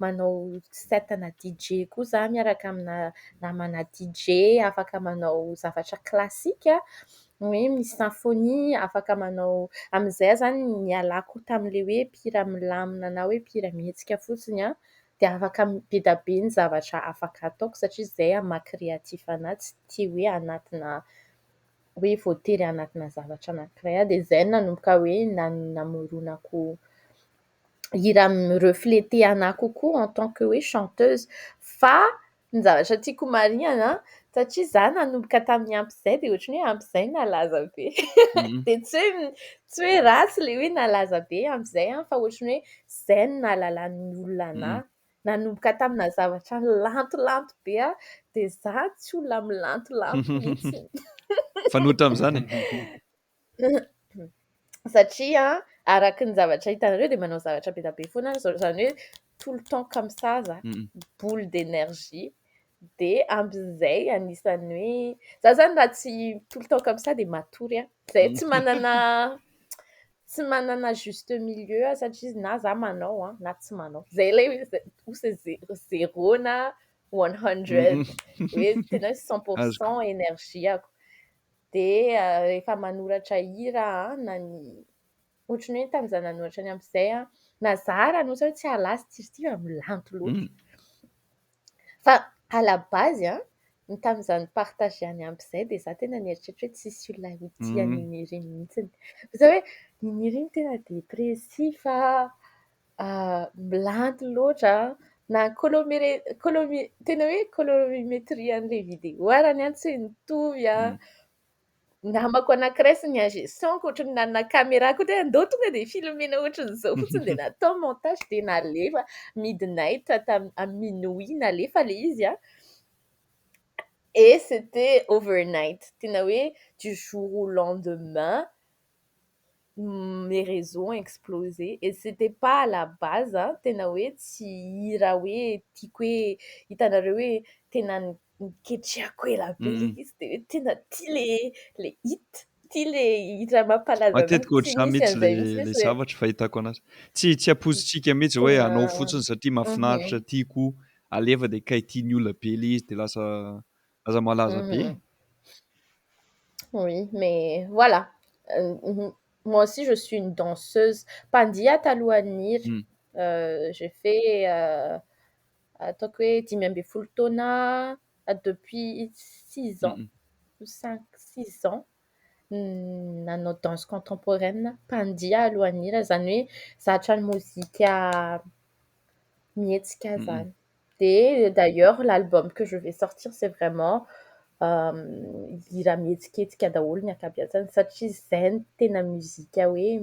manao set ana DJ koa izaho miaraka amina namana DJ, afaka manao zavatra klasika, hoe misy symphonie, afaka manao amin'izay aho izany nialako tamin'ilay hoe mpihira milamina na hoe mpihira mihetsika fotsiny an, dia afaka be dia be ny zavatra afaka ataoko satria izay amin'ny maha créatif anahy tsy tia hoe anatina hoe voatery anatina zavatra anankiray aho dia izay no nanomboka hoe namoronako hira mi-refléter anahy kokoa en tant que hoe chanteuse. Fa ny zavatra tiako marihana satria izaho nanomboka tamin'ny ampy izay dia ohatran'ny hoe ampy izay nalaza be. Dia tsy hoe ratsy ilay hoe nalaza be ampy izay an, fa ohatran'ny hoe izay no nahalalan'ny olona anahy. Nanomboka tamina zavatra nilantolanto be aho dia izaho tsy olona milantolanto mihitsy. Fanoitra amin'izany e? Satria araka ny zavatra hitanareo dia manao zavatra be dia be foana aho, izany hoe tout le temps comme ça za, boule d'énergie. Dia amin'izay anisan'ny hoe za izany raha tsy tout le temps comme ça dia matory aho. Izay tsy manana juste milieu aho satria na za manao an na tsy manao. Izay ilay hoe ou c'est zéro na 100, hoe tena hoe 100 % énergie-ako. Dia rehefa manoratra hira aho na ny ohatran'ny hoe tamin'izaho nanoratra ny amin'izay an, na za raha ohatra hoe tsy halaza ity izy ity fa milanto loatra. Fa à la base an, ny tamin'izaho ni-partager ny ampy izay dia izaho tena nieritreritra hoe tsisy olona ho tia an'iny ireny mihitsiny. Fa hoe iny ireny tena dépressif, milanto loatra, na colomé tena hoe colorimétrie an'ilay vidéo ary ny tsy mitovy an. Namako anankiray sy ny ingé son-ko ohatran'ny nanana caméra koa dia andao tonga dia filmena ohatran'izao fotsiny dia natao montage dia nalefa midnight minuit nalefa ilay izy an. Et c'était overnight. Tena hoe du jour au lendemain, mes réseaux ont explosé. Et c'était pas à la base, tena hoe tsy hira hoe tiako hoe hitanareo hoe tena niketrehako ela be ilay izy dia hoe tena tia le hit, tia le hira mampalaza anahy. Matetika Tsy ohatr'izany nisy mihitsy an'izay mihitsy le hoe zavatra fahitako anazy. Tsy ampoizintsika mihitsy hoe hanao fotsiny satria mahafinaritra, tiako alefa dia kay tian'ny olona be ilay izy dia lasa malaza be. Oui, mais voilà. Moi aussi, je suis une danseuse. Mpandihy aho talohan'ny hira. J'ai fait ataoko hoe 15 taona depuis 6 ans ou 5, 6 ans nanao danse contemporaine. Mpandihy aho alohan'ny hira, izany hoe zatra ny mozika mihetsika zany. Dia d'ailleurs l'album que je vais sortir, c'est vraiment hira mihetsiketsika daholo ny ankabeazany satria izay no tena mozika hoe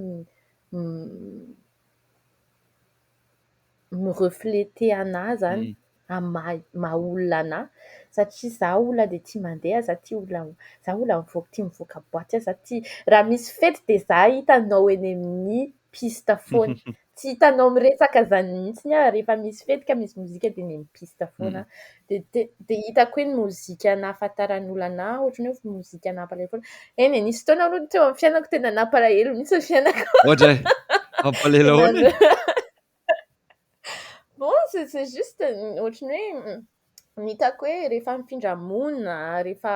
mi-refléter anahy zany amin'ny maha olona anahy satria izaho olona dia tia mandeha, za tia olona, za olona mivoaka, tia mivoaka boîte, za tia raha misy fety dia za hitanao eny amin'ny piste foana. Tsy hitanao miresaka zany mihitsy aho rehefa misy fety ka misy mozika dia eny amin'ny piste foana aho. Dia hitako hoe ny mozika nahafantaran'olona anahy ohatran'ny hoe mozika nampalahelo foana. Eny e, nisy fotoana aloha teo amin'ny fiainako tena nampalahelo mihitsy ny fiainako. Ohatra e? Mampalahelo ahoana e? Bon, c'est juste ohatran'ny hoe ny hitako hoe rehefa mifindra monina, rehefa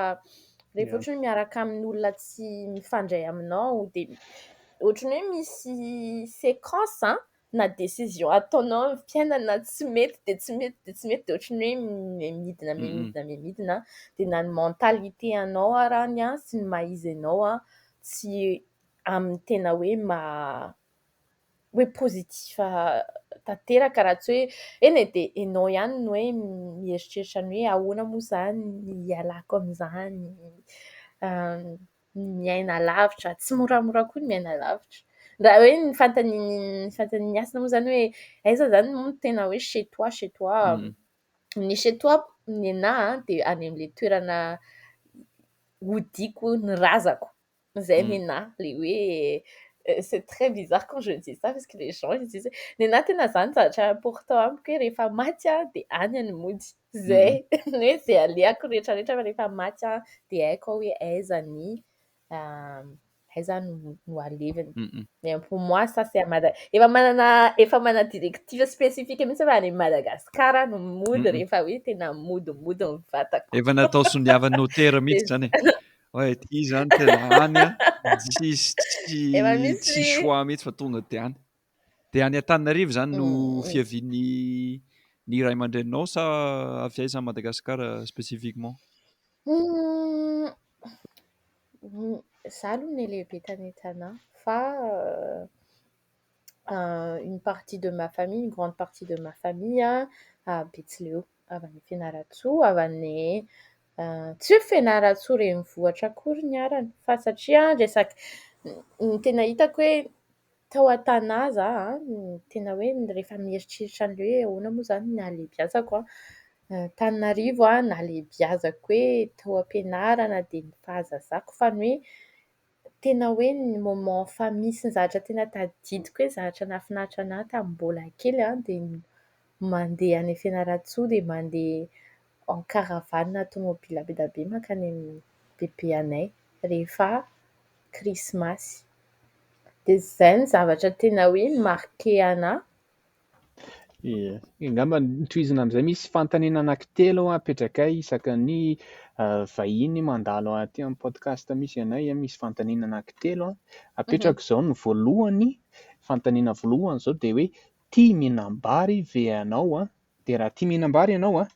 ohatra hoe miaraka amin'olona tsy mifandray aminao dia ohatran'ny hoe misy séquence. na décision ataonao amin'ny fiainana tsy mety dia tsy mety dia tsy mety dia ohatran'ny hoe miha-midina miha-midina miha-midina dia na ny mentalité anao arany an sy ny maha izy anao an tsy amin'ny tena hoe maha hoe positif tanteraka raha tsy hoe eny e dia ianao ihany no hoe mieritreritra ny hoe ahoana moa izany ny hialako amin'izany, miaina lavitra, tsy moramora koa ny miaina lavitra. Raha hoe ny fanontanian'i Hasina moa izany hoe aiza izany moa no tena hoe chez toi, chez toi. Ny chez toi ny anahy dia any amin'ilay toerana hodiako ny razako. Izay ny anahy, ilay hoe c'est très bizarre quand je dis ça parce que les gens ils disent ny anahy tena izany zavatra important amiko hoe rehefa maty aho dia any no mody. Izay, ny hoe izay alehako rehetrarehetra fa rehefa maty aho dia haiko hoe aiza ny aiza no alevina. Mais pour moi ça c'est à Mada- efa manana directive spécifique mihitsy fa any Madagasikara no mody rehefa hoe tena modimody ny vatako. Efa natao soniavan'ny notaire mihitsy zany e. Hoe ity zany tena any an, tsisy Efa misy tsy choix mihitsy fa tonga dia any. Dia any Antananarivo zany no fiavian'ny ny ray aman-dreninao sa avy aiza Madagasikara spécifiquement? Za aloha nilehibe tany Tana fa une partie de ma famille, une grande partie de ma famille Betsileo, avy any Fianarantsoa, avy any tsy hoe Fianarantsoa renivohitra akory ny anarany fa satria resaka ny tena hitako hoe tao an-tanà za an, tena hoe rehefa mieritreritra an'ilay hoe ahoana moa izany ny halehibiazako an, Antananarivo an, nahalehibiazako hoe tao am-pianarana dia ny fahazazako fa ny hoe tena hoe ny moment famille sy ny zavatra tena tadidiko hoe zavatra nahafinaritra anahy tamin'ny mbola kely an, dia ny mandeha any Fianarantsoa dia mandeha en caravane tomobile be dia be mankany amin'ny bebe anay rehefa krismasy. Dia izay ny zavatra tena hoe marqué anahy. Ie, angamba tohizana amin'izay misy fanontaniana anankitelo apetrakay isaky ny vahiny mandalo aty amin'ny podcast misy anay, misy fanontaniana anankitelo apetrako izao. Ny voalohany, fanontaniana voalohany izao dia hoe tia mihinam-bary ve ianao an? Dia raha tia mihinam-bary ianao an,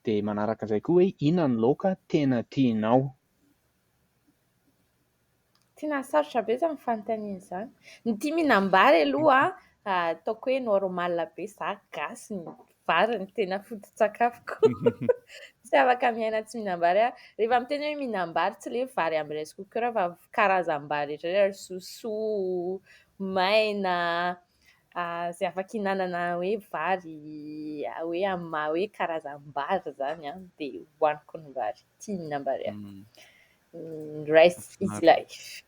dia manaraka izay koa hoe inona ny laoka tena tianao? Tena sarotra be izany fanontaniana izany. Ny tia mihinam-bary aloha ataoko hoe normal be, za gasy ny vary no tena foto-tsakafoko. Tsy afaka miaina tsy mihinam-bary aho. Rehefa miteny hoe mihinam-bary tsy ilay hoe vary amin'ny rice cooker fa karazam-bary rehetra rehetra, sosoa, maina, izay afaka hihinanana hoe vary hoe amin'ny maha hoe karazam-bary izany an, dia hohaniko ny vary. Tia mihinam-bary aho. Rice is life.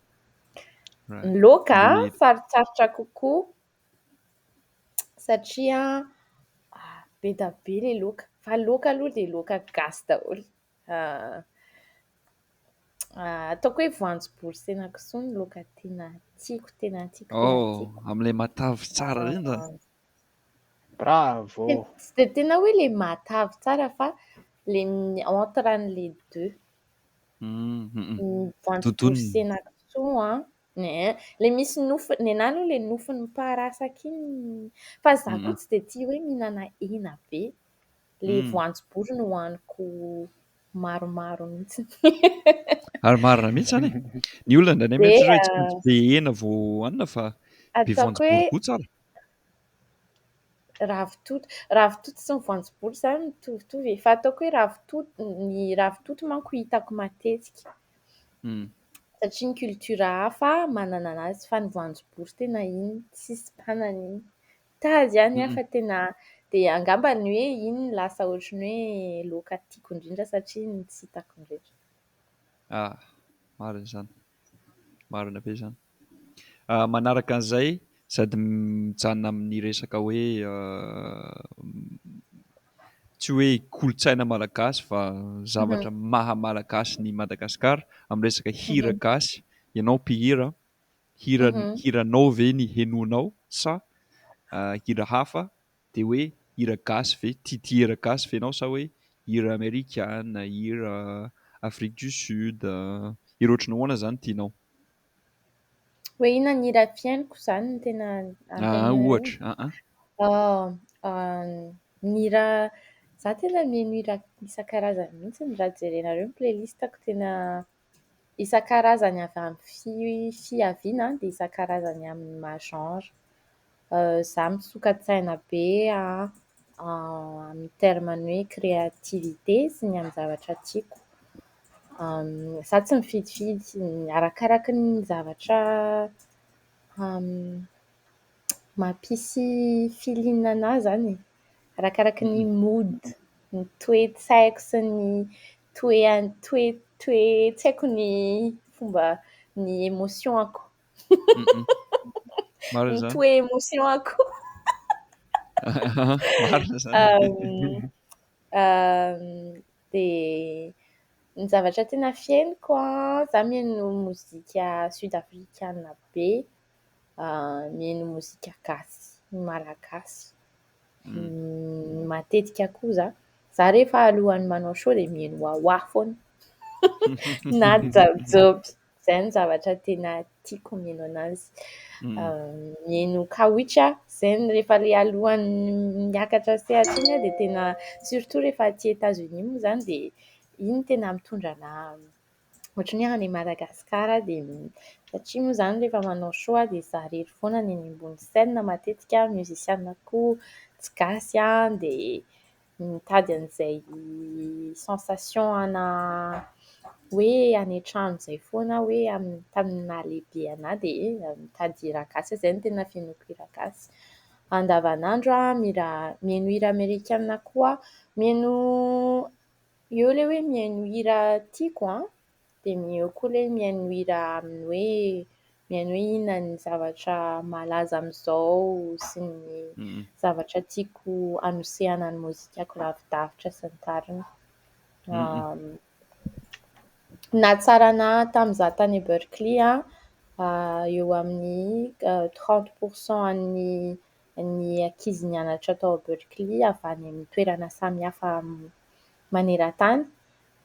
Ny laoka sarotsarotra kokoa satria be dia be ilay laoka. Fa laoka aloha dia laoka gasy daholo. Ataoko hoe voanjobory sy henakisoa ny laoka tena tiako, tena tiako, tena Oh, tiako. amin'ilay matavy tsara ireny zany. Bravo! Tsy dia tena hoe ilay matavy tsara fa ilay entre an'ilay deux. Ny voanjobory sy henakisoa an, ilay misy nofony, ny anahy aloha ilay nofony miparasaka iny. Fa izaho koa tsy dia tia hoe mihinana hena be. Ilay voanjobory no hohaniko maromaro mihitsy. Ary marina mihitsy izany e. Ny olona indraindray mieritreritra hoe tsy maintsy be hena vao hohanina fa be Ataoko voanjobory hoe koa tsara. Ravitoto. Ravitoto sy ny voanjobory izany mitovitovy e. Fa ataoko hoe ravitoto, ny ravitoto manko hitako matetika. Satria ny culture hafa manana anazy fa ny voanjobory tena iny tsisy mpanana iny. Tady ihany aho fa tena dia angamba ny hoe iny no lasa ohatran'ny hoe laoka tiako indrindra satria iny tsy hitako indrindra. Ah, marina izany. Marina be izany. Manaraka an'izay, sady mijanona amin'ny resaka hoe tsy hoe kolontsaina malagasy fa zavatra maha malagasy ny Madagasikara amin'ny resaka hira gasy. Ianao mpihira, hiranao ve ny henoinao sa hira hafa? Dia hoe hira gasy ve, tiatia hira gasy ve ianao sa hoe hira amerikana, hira Afrique du Sud, hira ohatran'ny ahoana izany tianao? Hoe inona ny hira fihainoko izany no tena anontanianareo? Ohatra, aa. Ny hira izaho tena mihaino hira isan-karazany mihitsy raha jerenareo ny playlist-ko tena isan-karazany avy amin'ny fiaviana dia isan-karazany amin'ny maha genre. Izaho misoka-tsaina be an, amin'ny terme-n'ny hoe créativité sy ny amin'ny zavatra tiako. Izaho tsy mifidifidy, arakaraka ny zavatra mampisy feeling anahy izany e. Arakaraka ny mood, ny toe-tsaiko sy ny toe- toe- toe- tsy haiko ny fomba ny émotion-ako. Marina Ny izany. toe-émotion-ako. Marina izany. Dia ny zavatra tena fihainoko an, izaho mihaino mozika sud afrikana be, mihaino mozika gasy, malagasy matetika koa izaho. Izaho rehefa alohan'ny manao show dia mihaino Wawa foana. Na Jaojoby. Izay no zavatra tena tiako mihaino anazy. Mihaino kawitry aho. Izay no rehefa ilay alohan'ny miakatra sehatra iny aho dia tena surtout rehefa aty Etazonia moa izany dia iny tena mitondra anahy ohatran'ny hoe any Madagasikara dia satria moa izany rehefa manao show aho dia izaho irery foana no eny ambony scène matetika, musician koa tsy gasy an, dia mitady an'izay sensation ana hoe any an-trano izay foana aho hoe tamin'ny nahalehibe anahy dia mitady hira gasy aho. Izay no tena fihainoako hira gasy. Andavanandro aho mihira mihaino hira amerikana koa aho. Mihaino eo ilay hoe mihaino hira tiako an, dia eo koa ilay mihaino hira amin'ny hoe mihaino hoe inona ny zavatra malaza amin'izao sy ny zavatra tiako hanosehana ny mozikako lavidavitra sy ny tariny. Nahatsara anahy tamin'izaho tany Berkeley an, eo amin'ny 30 % an'ny ny ankizy nianatra tao Berkeley avy any amin'ny toerana samihafa maneran-tany.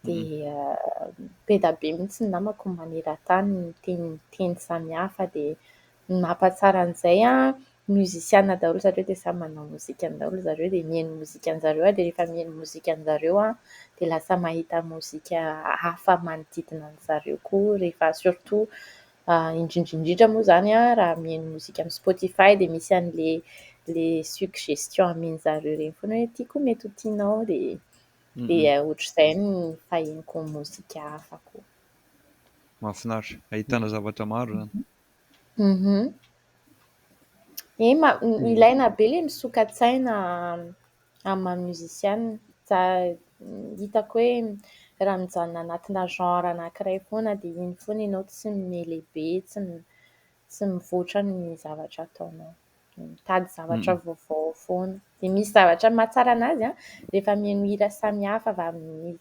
Dia be dia be mihitsy ny namako maneran-tany miteny teny samihafa dia ny mampatsara an'izay an, mozisiana daholo zareo dia samy manao ny mozikany daholo zareo dia mihaino mozikan-jareo aho dia rehefa mihaino mozikan-jareo aho dia lasa mahita mozika hafa manodidina an'izareo koa rehefa surtout indrindra indrindra moa izany an, raha mihaino mozika amin'ny Spotify dia misy an'ilay ilay suggestion omen'izareo ireny foana hoe ity koa mety ho tianao dia dia ohatr'izay no fahenoko mozika hafa koa. Mahafinaritra. Ahitana zavatra maro izany. E, ilaina be ilay misoka-tsaina amin'ny maha musician. Hitako hoe raha mijanona anatina genre anankiray foana dia iny foana ianao tsy mihalehibe, tsy mivoatra ny zavatra ataonao. Mitady zavatra vaovao foana. Dia misy zavatra mahatsara anazy an, rehefa mihaino hira samihafa avy amin'ny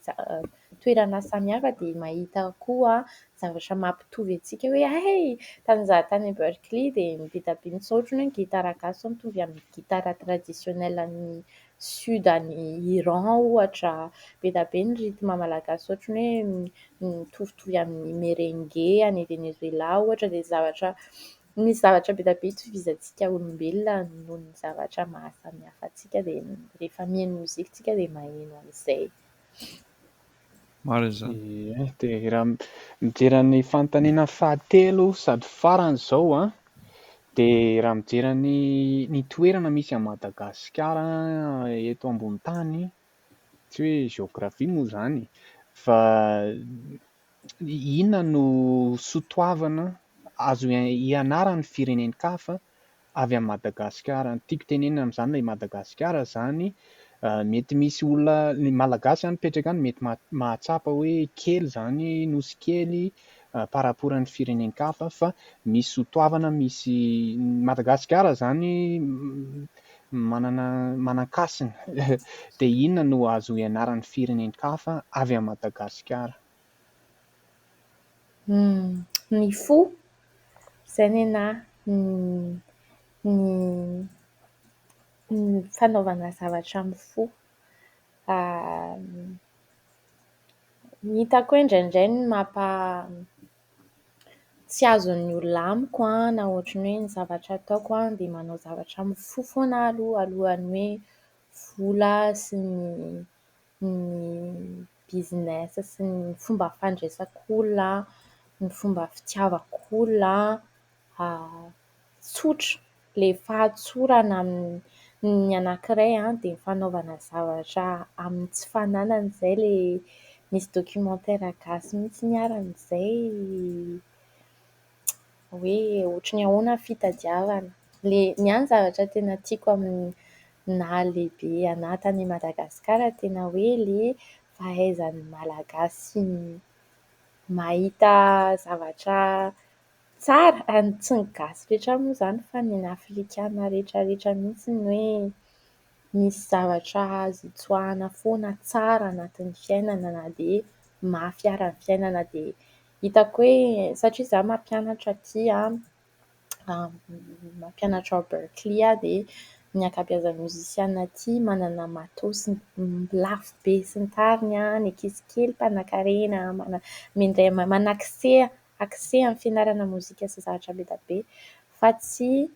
toerana samihafa dia mahita koa zavatra mampitovy antsika hoe hay! Tamin'izaho tany Berkeley dia be dia be mihitsy izao ohatra hoe ny gitara gasy izao mitovy amin'ny gitara traditionnel any sud any Iran ohatra. Be dia be ny rythme malagasy ohatran'ny hoe mitovitovy amin'ny merengue any Venezuela ohatra dia zavatra misy zavatra be dia be itovizantsika olombelona noho ny zavatra mahasamihafa antsika dia rehefa mihaino mozika isika dia maheno an'izay. Marina izany. Ie, dia raha mijery ny fanontaniana fahatelo sady farany izao an, dia raha mijery ny toerana misy an'i Madagasikara eto ambony tany, tsy hoe géographie moa izany, fa inona no soatoavina azo ianaran'ny firenen-kafa avy amin'i Madagasikara? Ny tiako tenenina amin'izany ilay Madagasikara izany, mety misy olona, ny Malagasy any mipetraka any mety mahatsapa hoe kely izany, nosy kely par rapport amin'ny firenen-kafa fa misy soatoavina, misy Madagasikara izany manana manan-kasina. Dia inona no azo ianaran'ny firenen-kafa avy amin'i Madagasikara? Ny fo, izay ny anahy. Ny fanaovana zavatra amin'ny fo. Ny hitako hoe indraindray ny mampa- tsy azon'ny olona amiko an, na ohatran'ny hoe ny zavatra ataoko an, dia manao zavatra amin'ny fo foana aho aloha alohan'ny hoe vola sy ny ny business sy ny fomba fandraisako olona, ny fomba fitiavako olona an, tsotra. Ilay fahatsorana amin'ny anankiray an, dia ny fanaovana zavatra amin'ny tsy fananana izay ilay misy documentaire gasy mihitsy ary izay hoe ohatran'ny ahoana ny fitadiavana. Ilay ny ahy ny zavatra tena tiako amin'ny nahalehibe anahy tany Madagasikara tena hoe ilay fahaizan'ny Malagasy mahita zavatra tsara. Tsy ny gasy rehetra moa izany fa ny an'ny afrikana rehetrarehetra mihitsy hoe misy zavatra azo tsoahina foana tsara anatin'ny fiainana na dia mafy ary ny fiainana. Dia hitako hoe satria izaho mampianatra aty an, mampianatra ao Berkeley aho dia ny ankabeazan'ny mozisiana aty manana matos lafo be sy ny tariny an, ny ankizy kely mpanankarena, omen-dray manana accès accès amin'ny fianarana mozika sy zavatra be dia be fa tsy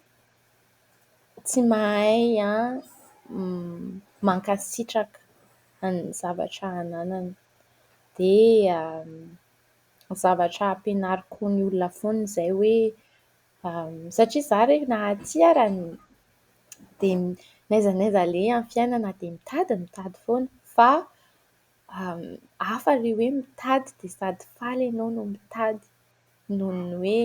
tsy mahay mankasitraka ny zavatra ananana. Dia zavatra ampianariko ny olona foana izay hoe satria izaho re na aty ary dia n'aiza n'aiza aleha amin'ny fiainana dia mitady mitady foana fa hafa ilay hoe mitady dia sady faly ianao no mitady noho ny hoe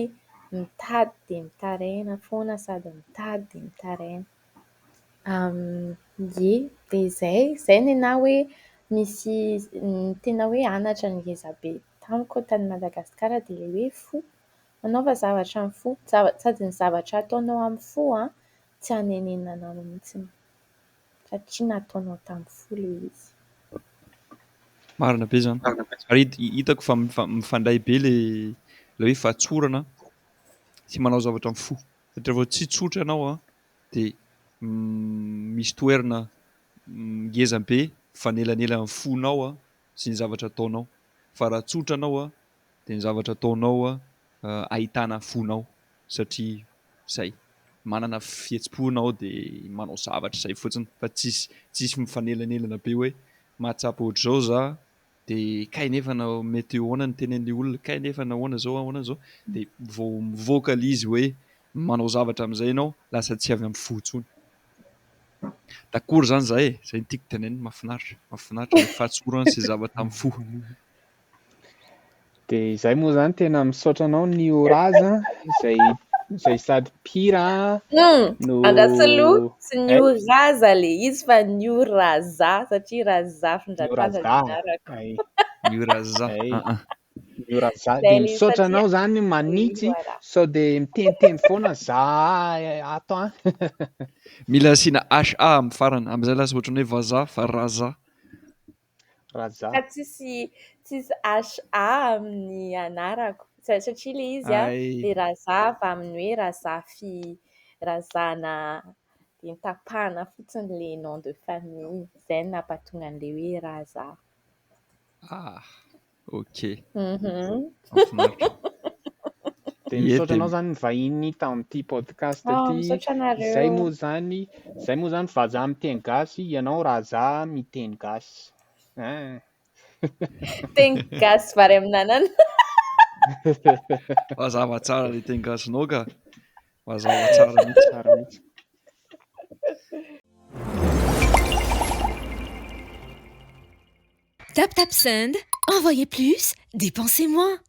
mitady dia mitaraina foana sady mitady dia mitaraina. Ie, dia izay. Izay ny anahy hoe misy tena hoe anatra ngeza be tamiko tany Madagasikara dia ilay hoe fo. Manaova zavatra amin'ny fo. Sady ny zavatra ataonao amin'ny fo an, tsy hanenenanao mihitsy satria nataonao tamin'ny fo ilay izy. Marina be izany. Ary hitako fa mifandray be ilay hoe fahatsorana sy manao zavatra amin'ny fo. Satria rehefa tsy tsotra ianao an, dia misy toerana ngeza be mifanelanelan'ny fonao sy ny zavatra ataonao. Fa raha tsotra ianao an, dia ny zavatra ataonao an, ahitana fonao satria izay. Manana fihetsi-po ianao dia manao zavatra izay fotsiny fa tsisy tsisy mifanelanelana be hoe mahatsapa ohatr'izao za dia kay nefa na mety ahoana ny tenenin'ny olona, kay nefa nahoana izao ahoana izao, dia vao mivoaka ilay izy hoe manao zavatra amin'izay ianao lasa tsy avy amin'ny fo intsony. D'accord izany za e, izay no tiako tenenina, mahafinaritra, mahafinaritra ilay fahatsorana sy zavatra amin'ny fo. Dia izay moa izany tena misaotra anao Nioraza izay izay sady mpihira no Andraso aloha, tsy Nioraza ilay izy fa Nioraza satria Razafindratanana ny anarako. Ay. Nioraza. Ay. Ah, ah. Nioraza. Izay Dia ilay izy misaotra satria anao izany manitsy sao dia miteniteny foana za ato an. Mila asiana HA amin'ny farany, amin'izay lasa ohatran'ny hoe vazaha fa Raza. Raza. Fa tsisy tsisy HA amin'ny anarako satria ilay izy an, Ay. ilay Raza avy amin'ny hoe Razafy Razana dia notapahana fotsiny ilay nom de famille. Izay no nampatonga an'ilay hoe Raza. Ah, ok. Mahafinaritra. Dia Ie, misaotra dia anao izany vahiny tamin'ity podcast Ah, ity. misaotra anareo. Izay moa izany, izay moa izany vazaha miteny gasy, ianao Raza miteny gasy. Hein. Teny gasy vary amin'anana. Mazava tsara ilay teny gasinao ka. Mazava tsara mihitsy. Tsara mihitsy. Tap Tap Send, envoyez plus, dépensez moins.